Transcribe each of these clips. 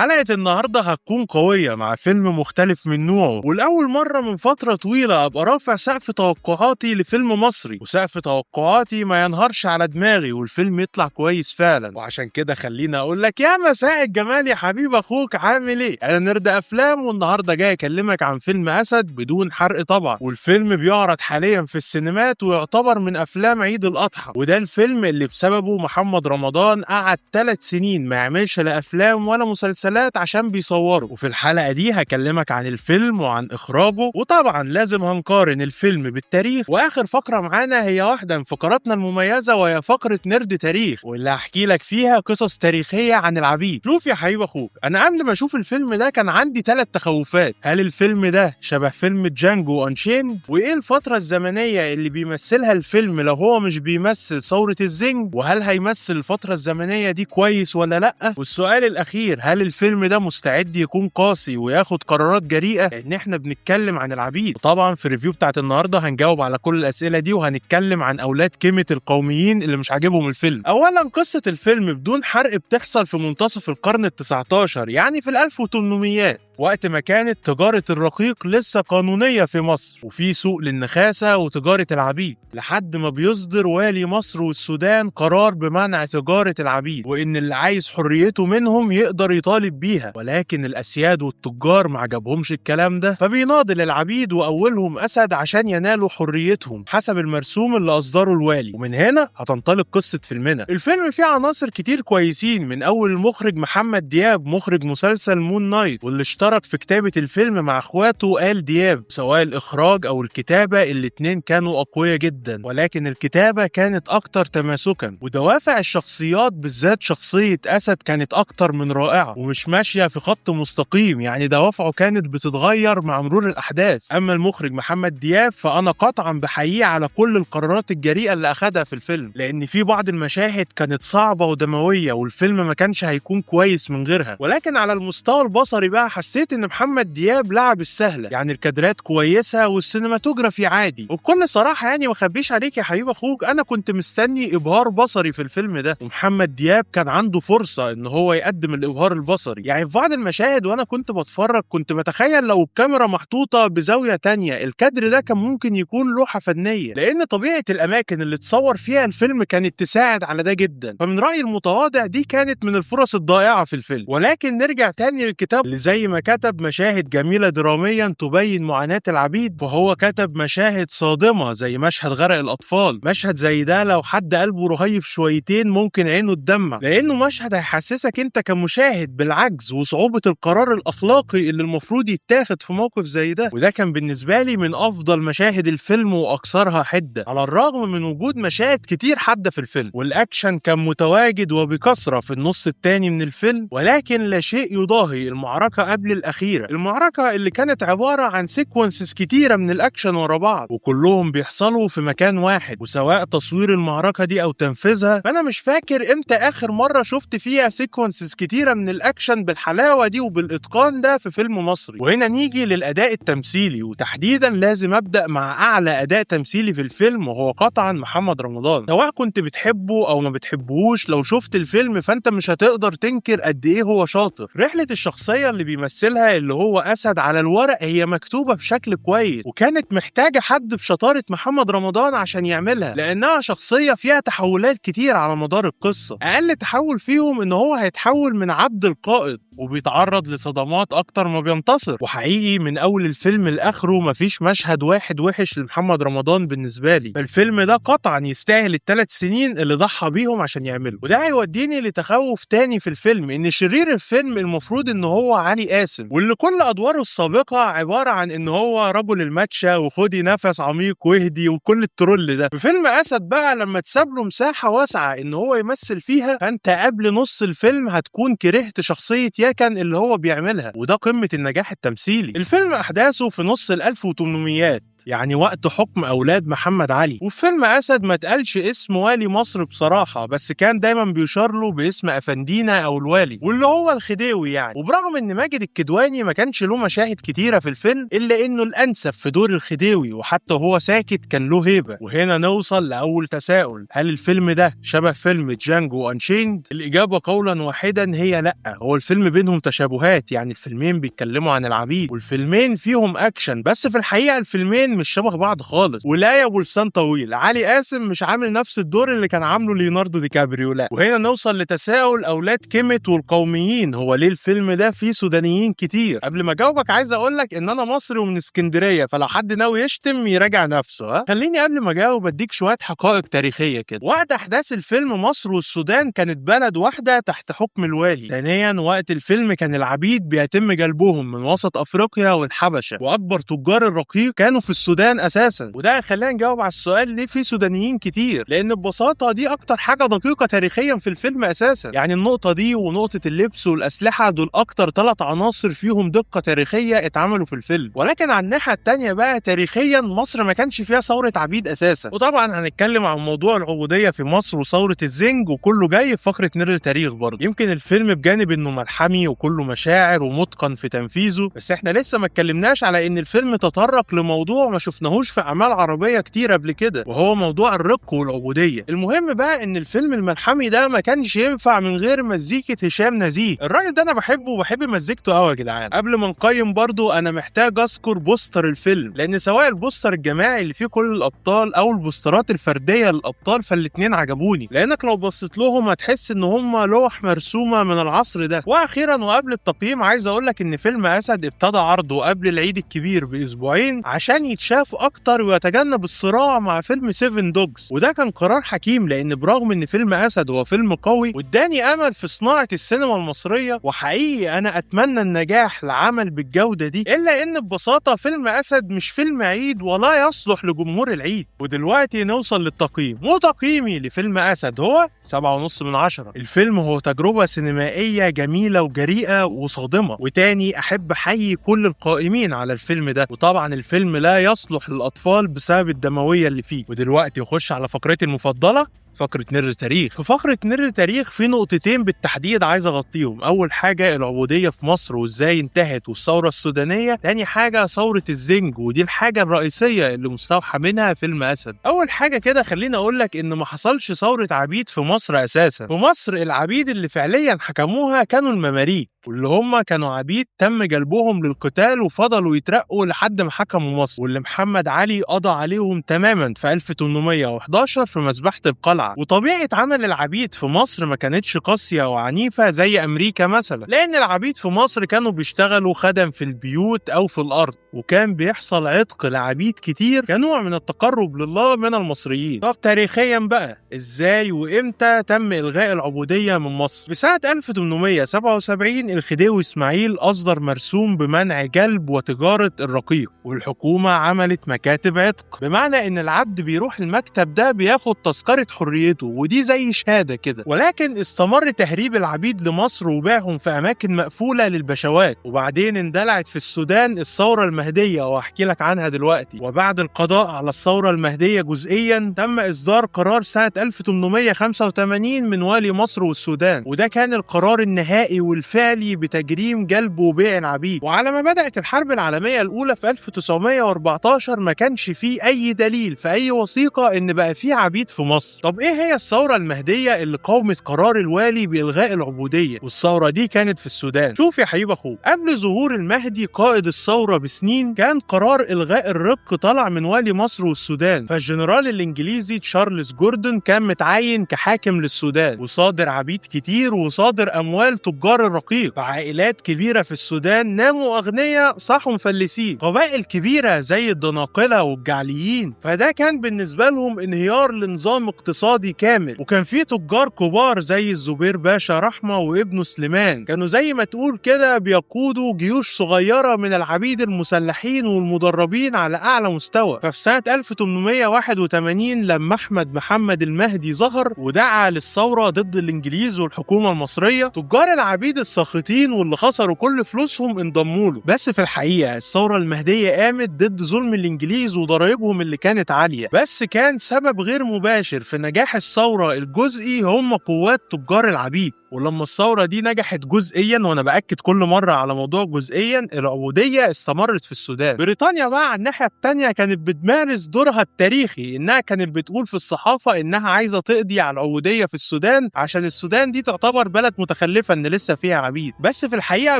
حلقة النهاردة هتكون قوية مع فيلم مختلف من نوعه، والأول مرة من فترة طويلة أبقى رافع سقف توقعاتي لفيلم مصري، وسقف توقعاتي ما ينهارش على دماغي والفيلم يطلع كويس فعلا. وعشان كده خليني أقول لك يا مساء الجمال يا حبيب أخوك، عامل إيه؟ أنا نرد أفلام، والنهاردة جاي أكلمك عن فيلم أسد بدون حرق طبعا. والفيلم بيعرض حاليا في السينمات ويعتبر من أفلام عيد الأضحى، وده الفيلم اللي بسببه محمد رمضان قعد 3 سنين ما يعملش لا أفلام ولا مسلسلات عشان بيصوروا. وفي الحلقة دي هكلمك عن الفيلم وعن إخراجه، وطبعا لازم هنقارن الفيلم بالتاريخ. وآخر فقرة معانا هي واحدة من فقراتنا المميزة، وهي فقرة نرد تاريخ، واللي هحكي لك فيها قصص تاريخية عن العبيد. شوف يا حبيب أخوك، أنا قبل ما أشوف الفيلم ده كان عندي 3 تخوفات. هل الفيلم ده شبه فيلم Django Unchained؟ وإيه الفترة الزمنية اللي بيمثلها الفيلم لو هو مش بيمثل ثورة الزنج؟ وهل هيمثل الفترة الزمنية دي كويس ولا لأ؟ والسؤال الأخير، هل الفيلم ده مستعد يكون قاسي وياخد قرارات جريئة؟ لأن احنا بنتكلم عن العبيد. وطبعا في ال review بتاعت النهارده هنجاوب على كل الأسئلة دي، وهنتكلم عن أولاد كلمة القوميين اللي مش عاجبهم الفيلم. أولا، قصة الفيلم بدون حرق بتحصل في منتصف القرن ال19، يعني في 1800، وقت ما كانت تجارة الرقيق لسه قانونية في مصر، وفي سوق للنخاسة وتجارة العبيد، لحد ما بيصدر والي مصر والسودان قرار بمنع تجارة العبيد، وإن اللي عايز حريته منهم يقدر يطالب بيها. ولكن الأسياد والتجار ما عجبهمش الكلام ده، فبيناضل العبيد وأولهم أسد عشان ينالوا حريتهم حسب المرسوم اللي أصدره الوالي. ومن هنا هتنطلق قصة فيلمنا. الفيلم فيه عناصر كتير كويسين، من أول المخرج محمد دياب مخرج مسلسل Moon Knight، واللي اشترك في كتابة الفيلم مع اخواته آل دياب. سواء الإخراج أو الكتابة الاتنين كانوا أقوياء جدا، ولكن الكتابة كانت أكتر تماسكا، ودوافع الشخصيات بالذات شخصية أسد كانت أكتر من رائعة، ومش ماشية في خط مستقيم، يعني دوافعه كانت بتتغير مع مرور الأحداث. أما المخرج محمد دياب فأنا قطعا بحييه على كل القرارات الجريئة اللي أخدها في الفيلم، لأن في بعض المشاهد كانت صعبة ودموية والفيلم ما كانش هيكون كويس من غيرها. ولكن على المستوى البصري بقى حسيت ان محمد دياب لعب السهلة، يعني الكادرات كويسة وال cinematography عادي. وبكل صراحة يعني ما اخبيش عليك يا حبيب اخوك، انا كنت مستني ابهار بصري في الفيلم ده، ومحمد دياب كان عنده فرصة ان هو يقدم الابهار البصري. يعني في بعض المشاهد وانا كنت بتفرج كنت بتخيل لو الكاميرا محطوطة بزاوية تانية الكادر ده كان ممكن يكون لوحة فنية، لان طبيعة الاماكن اللي اتصور فيها الفيلم كانت تساعد على ده جدا. فمن رايي المتواضع دي كانت من الفرص الضائعة في الفيلم. ولكن نرجع تاني للكتاب، اللي زي ما كتب مشاهد جميلة دراميا تبين معاناة العبيد، فهو كتب مشاهد صادمة زي مشهد غرق الأطفال. مشهد زي ده لو حد قلبه رهيف شويتين ممكن عينه تدمع، لأنه مشهد هيحسسك أنت كمشاهد بالعجز وصعوبة القرار الأخلاقي اللي المفروض يتاخد في موقف زي ده. وده كان بالنسبة لي من أفضل مشاهد الفيلم وأكثرها حدة، على الرغم من وجود مشاهد كتير حادة في الفيلم، والأكشن كان متواجد وبكثرة في النص الثاني من الفيلم، ولكن لا شيء يضاهي المعركة قبل الأخيرة، المعركة اللي كانت عبارة عن sequences كتيرة من الأكشن ورا بعض، وكلهم بيحصلوا في مكان واحد. وسواء تصوير المعركة دي أو تنفيذها، فأنا مش فاكر إمتى آخر مرة شفت فيها sequences كتيرة من الأكشن بالحلاوة دي وبالإتقان ده في فيلم مصري. وهنا نيجي للأداء التمثيلي، وتحديدا لازم أبدأ مع أعلى أداء تمثيلي في الفيلم، وهو قطعا محمد رمضان. سواء كنت بتحبه أو ما بتحبهوش، لو شفت الفيلم فأنت مش هتقدر تنكر قد إيه هو شاطر. رحلة الشخصية اللي بيمثلها اللي هو أسد على الورق هي مكتوبة بشكل كويس، وكانت محتاجة حد بشطارة محمد رمضان عشان يعملها، لأنها شخصية فيها تحولات كتير على مدار القصة. أقل تحول فيهم إن هو هيتحول من عبد القائد وبيتعرض لصدمات أكتر ما بينتصر. وحقيقي من أول الفيلم لآخره مفيش مشهد واحد وحش لمحمد رمضان بالنسبة لي، فالفيلم ده قطعا يستاهل ال3 سنين اللي ضحى بيهم عشان يعمله. وده هيوديني لتخوف تاني في الفيلم، إن شرير الفيلم المفروض إن هو علي قاسم، واللي كل أدواره السابقة عبارة عن إن هو رجل الماتشة وخدي نفس عميق واهدي وكل ال troll ده. في فيلم أسد بقى لما تساب له مساحة واسعة إن هو يمثل فيها، فأنت قبل نص الفيلم هتكون كرهت شخصية ياكن اللي هو بيعملها، وده قمة النجاح التمثيلي. الفيلم أحداثه في نص 1800، يعني وقت حكم أولاد محمد علي. وفي فيلم أسد ما اتقالش اسم والي مصر بصراحة، بس كان دايما بيشار له باسم أفندينا أو الوالي، واللي هو الخديوي يعني. وبرغم إن ماجد الكدواني ما كانش له مشاهد كتيرة في الفيلم، إلا إنه الأنسب في دور الخديوي، وحتى هو ساكت كان له هيبة. وهنا نوصل لأول تساؤل: هل الفيلم ده شبه فيلم Django Unchained؟ الإجابة قولا واحدا هي لأ. هو الفيلم بينهم تشابهات، يعني الفيلمين بيتكلموا عن العبيد والفيلمين فيهم أكشن، بس في الحقيقة الفيلمين مش شبه بعض خالص. ولا يا ابو لسان طويل، علي قاسم مش عامل نفس الدور اللي كان عامله ليوناردو دي كابريو، لا. وهنا نوصل لتساؤل أولاد كيمت والقوميين: هو ليه الفيلم ده فيه سودانيين كتير؟ قبل ما اجاوبك عايز اقول لك ان انا مصري ومن اسكندرية، فلو حد ناوي يشتم يراجع نفسه. ها، خليني قبل ما اجاوب اديك شوية حقائق تاريخية كده. وقت احداث الفيلم مصر والسودان كانت بلد واحدة تحت حكم الوالي. ثانيا، وقت الفيلم كان العبيد بيتم جلبهم من وسط افريقيا والحبشه، واكبر تجار الرقيق كانوا في السودان اساسا. وده خلانا نجاوب على السؤال ليه في سودانيين كتير، لان ببساطة دي اكتر حاجة دقيقة تاريخيا في الفيلم اساسا. يعني النقطة دي ونقطة اللبس والاسلحة دول اكتر 3 عناصر فيهم دقه تاريخية اتعملوا في الفيلم. ولكن على الناحية الثانية بقى تاريخيا مصر ما كانش فيها ثورة عبيد اساسا. وطبعا هنتكلم عن موضوع العبودية في مصر وثوره الزنج، وكله جاي في فقره نرد تاريخ برضه. يمكن الفيلم بجانب انه ملحمي وكله مشاعر ومتقن في تنفيذه، بس احنا لسه ما اتكلمناش على ان الفيلم تطرق لموضوع ما شفناهوش في اعمال عربية كتير قبل كده، وهو موضوع الرق والعبودية. المهم بقى ان الفيلم الملحمي ده ما كانش ينفع من غير مزيكة هشام نزيه. الراجل ده انا بحبه وبحب مزيكته قوي يا جدعان. قبل ما نقيم برضه انا محتاج اذكر بوستر الفيلم، لان سواء البوستر الجماعي اللي فيه كل الابطال او البوسترات الفردية للابطال فالاتنين عجبوني، لانك لو بصيت لهم هتحس ان هم لوح مرسومه من العصر ده. واخيرا وقبل التقييم عايز اقول لك ان فيلم اسد ابتدى عرضه قبل العيد الكبير باسبوعين عشان يتشاف اكتر ويتجنب الصراع مع فيلم 7 Dogs، وده كان قرار حكيم، لان برغم ان فيلم اسد هو فيلم قوي واداني امل في صناعة السينما المصرية، وحقيقي انا اتمنى النجاح لعمل بالجودة دي، الا ان ببساطة فيلم اسد مش فيلم عيد ولا يصلح لجمهور العيد. ودلوقتي نوصل للتقييم، وتقييمي لفيلم اسد هو 7.5 من 10. الفيلم هو تجربه سينمائية جميلة وجريئه وصادمه، وتاني احب احيي كل القائمين على الفيلم ده. وطبعا الفيلم لا يصلح للاطفال بسبب الدموية اللي فيه. ودلوقتي نخش على فقرتي المفضلة، فقرة نر تاريخ. في فقرة نر تاريخ في نقطتين بالتحديد عايز اغطيهم. اول حاجة العبودية في مصر وازاي انتهت والثورة السودانية، تاني حاجة ثورة الزنج، ودي الحاجة الرئيسية اللي مستوحى منها فيلم اسد. اول حاجة كده خليني اقول لك ان ما حصلش ثورة عبيد في مصر اساسا. في مصر العبيد اللي فعليا حكموها كانوا المماليك، واللي هم كانوا عبيد تم جلبهم للقتال وفضلوا يترقوا لحد ما حكموا مصر، واللي محمد علي قضى عليهم تماما في 1811 في مذبحة القلعة. وطبيعة عمل العبيد في مصر ما كانتش قاسية وعنيفة زي أمريكا مثلا، لأن العبيد في مصر كانوا بيشتغلوا خدم في البيوت أو في الأرض، وكان بيحصل عتق لعبيد كتير كنوع من التقرب لله من المصريين. طب تاريخيا بقى إزاي وإمتى تم إلغاء العبودية من مصر؟ في سنة 1877 الخديوي إسماعيل أصدر مرسوم بمنع جلب وتجارة الرقيق، والحكومة عملت مكاتب عتق، بمعنى إن العبد بيروح المكتب ده بياخد تذكرة حريته، ودي زي شهادة كده. ولكن استمر تهريب العبيد لمصر وبيعهم في أماكن مقفولة للبشوات. وبعدين اندلعت في السودان الثورة المهدية، وأحكي لك عنها دلوقتي. وبعد القضاء على الثورة المهدية جزئيا تم إصدار قرار سنة 1885 من والي مصر والسودان، وده كان القرار النهائي والفعلي بتجريم جلب وبيع العبيد. وعلى ما بدأت الحرب العالمية الأولى في 1914 ما كانش فيه أي دليل في أي وثيقة إن بقى فيه عبيد في مصر. طب إيه هي الثورة المهدية اللي قاومت قرار الوالي بإلغاء العبودية؟ والثورة دي كانت في السودان. شوف يا حبيب أخوك، قبل ظهور المهدي قائد الثورة بسنين كان قرار إلغاء الرق طلع من والي مصر والسودان، فالجنرال الإنجليزي تشارلز جوردن كان متعين كحاكم للسودان، وصادر عبيد كتير وصادر أموال تجار الرقيق. فعائلات كبيرة في السودان ناموا أغنياء صحوا مفلسين، قبائل كبيرة زي الدناقلة والجعليين، فده كان بالنسبة لهم انهيار لنظام اقتصادي اقتصادي كامل، وكان في تجار كبار زي الزبير باشا رحمة وابنه سليمان، كانوا زي ما تقول كده بيقودوا جيوش صغيرة من العبيد المسلحين والمدربين على أعلى مستوى. ففي سنة 1881 لما أحمد محمد المهدي ظهر ودعا للثورة ضد الإنجليز والحكومة المصرية، تجار العبيد الساخطين واللي خسروا كل فلوسهم انضموا له. بس في الحقيقة الثورة المهدية قامت ضد ظلم الإنجليز وضرائبهم اللي كانت عالية، بس كان سبب غير مباشر في نجاح الثورة الجزئي هم قوات تجار العبيد. ولما الثورة دي نجحت جزئيا، وانا بأكد كل مرة على موضوع جزئيا، العبودية استمرت في السودان. بريطانيا بقى على الناحية التانية كانت بتمارس دورها التاريخي، انها كانت بتقول في الصحافة انها عايزة تقضي على العبودية في السودان عشان السودان دي تعتبر بلد متخلفة ان لسه فيها عبيد، بس في الحقيقة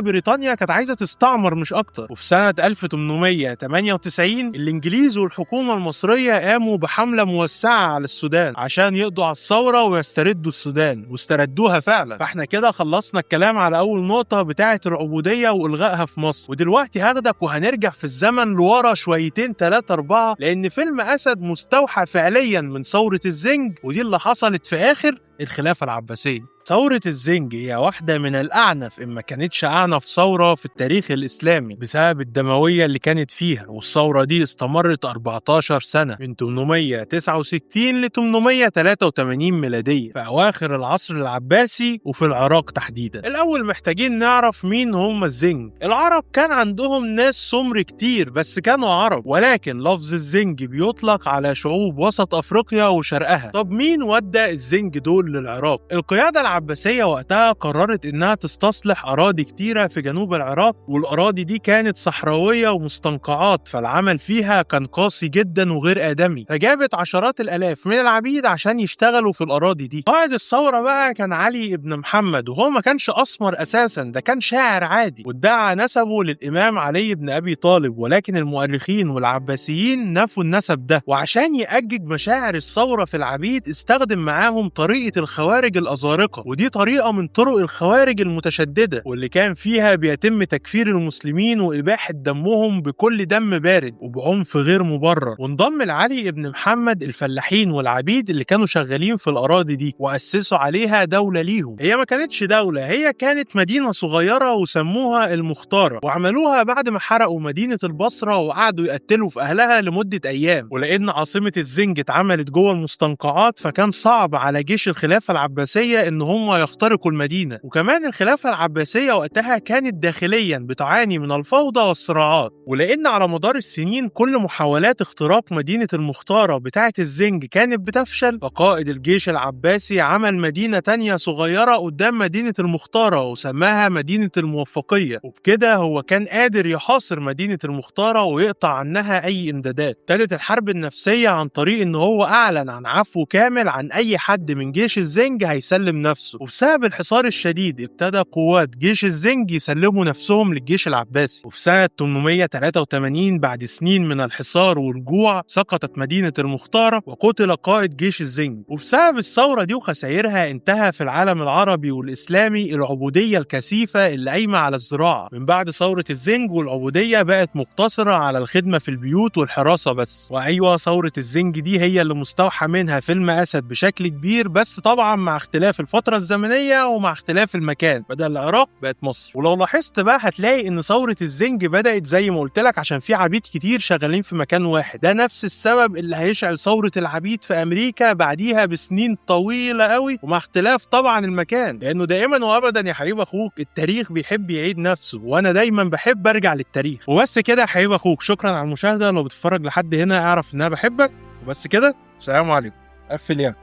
بريطانيا كانت عايزة تستعمر مش اكتر. وفي سنة 1898 الانجليز والحكومة المصرية قاموا بحملة موسعة على السودان عشان يقضوا على الثورة ويستردوا السودان، واستردوها فعلا. فاحنا كده خلصنا الكلام على اول نقطة بتاعة العبودية والغائها في مصر، ودلوقتي هاخدك وهنرجع في الزمن لورا شويتين 3 4، لان فيلم اسد مستوحى فعليا من ثورة الزنج، ودي اللي حصلت في اخر الخلافة العباسية. ثورة الزنج هي واحدة من الأعنف إن ما كانتش أعنف ثورة في التاريخ الإسلامي بسبب الدموية اللي كانت فيها، والثورة دي استمرت 14 سنة من 869 ل 883 ميلادية في أواخر العصر العباسي وفي العراق تحديدا. الأول محتاجين نعرف مين هم الزنج. العرب كان عندهم ناس سمر كتير بس كانوا عرب، ولكن لفظ الزنج بيطلق على شعوب وسط أفريقيا وشرقها. طب مين ودى الزنج دول للعراق؟ القيادة العباسية وقتها قررت إنها تستصلح أراضي كتيرة في جنوب العراق، والأراضي دي كانت صحراوية ومستنقعات، فالعمل فيها كان قاسي جدا وغير آدمي، فجابت عشرات الآلاف من العبيد عشان يشتغلوا في الأراضي دي. قائد الثورة بقى كان علي ابن محمد، وهو ما كانش أسمر أساسا، ده كان شاعر عادي، وادعى نسبه للإمام علي بن أبي طالب، ولكن المؤرخين والعباسيين نفوا النسب ده. وعشان يأجج مشاعر الثورة في العبيد استخدم معاهم طريقة الخوارج الأزارقة، ودي طريقة من طرق الخوارج المتشددة واللي كان فيها بيتم تكفير المسلمين وإباحة دمهم بكل دم بارد وبعنف غير مبرر. وانضم لعلي ابن محمد الفلاحين والعبيد اللي كانوا شغالين في الأراضي دي، وأسسوا عليها دولة ليهم. هي ما كانتش دولة، هي كانت مدينة صغيرة وسموها المختارة، وعملوها بعد ما حرقوا مدينة البصرة وقعدوا يقتلوا في أهلها لمدة أيام. ولأن عاصمة الزنج اتعملت جوه المستنقعات فكان صعب على جيش الخلافة العباسية إن هم يخترقوا المدينة. وكمان الخلافة العباسية وقتها كانت داخليا بتعاني من الفوضى والصراعات، ولأن على مدار السنين كل محاولات اختراق مدينة المختارة بتاعة الزنج كانت بتفشل، فقائد الجيش العباسي عمل مدينة تانية صغيرة قدام مدينة المختارة وسماها مدينة الموفقية، وبكده هو كان قادر يحاصر مدينة المختارة ويقطع عنها أي إمدادات. ابتدت الحرب النفسية عن طريق إن هو أعلن عن عفو كامل عن أي حد من جيش الزنج هيسلم نفسه، وبسبب الحصار الشديد ابتدى قوات جيش الزنج يسلموا نفسهم للجيش العباسي. وفي سنة 883 بعد سنين من الحصار والجوع سقطت مدينة المختارة وقتل قائد جيش الزنج. وبسبب الثورة دي وخسائرها انتهى في العالم العربي والإسلامي العبودية الكثيفة اللي قايمة على الزراعة. من بعد ثورة الزنج والعبودية بقت مقتصرة على الخدمة في البيوت والحراسة بس. وأيوة ثورة الزنج دي هي اللي مستوحى منها فيلم أسد بشكل كبير، بس طبعا مع اختلاف الفترة الزمنية ومع اختلاف المكان، بدل العراق بقت مصر. ولو لاحظت بقى هتلاقي ان ثورة الزنج بدأت زي ما قلت لك عشان في عبيد كتير شغالين في مكان واحد. ده نفس السبب اللي هيشعل ثورة العبيد في امريكا بعديها بسنين طويلة قوي، ومع اختلاف طبعا المكان، لانه دائما وابدا يا حبيب اخوك التاريخ بيحب يعيد نفسه، وانا دايما بحب ارجع للتاريخ. وبس كده يا حبيب اخوك، شكرا على المشاهدة. لو بتتفرج لحد هنا اعرف ان انا بحبك. وبس كده، سلام عليكم. قفل يعني.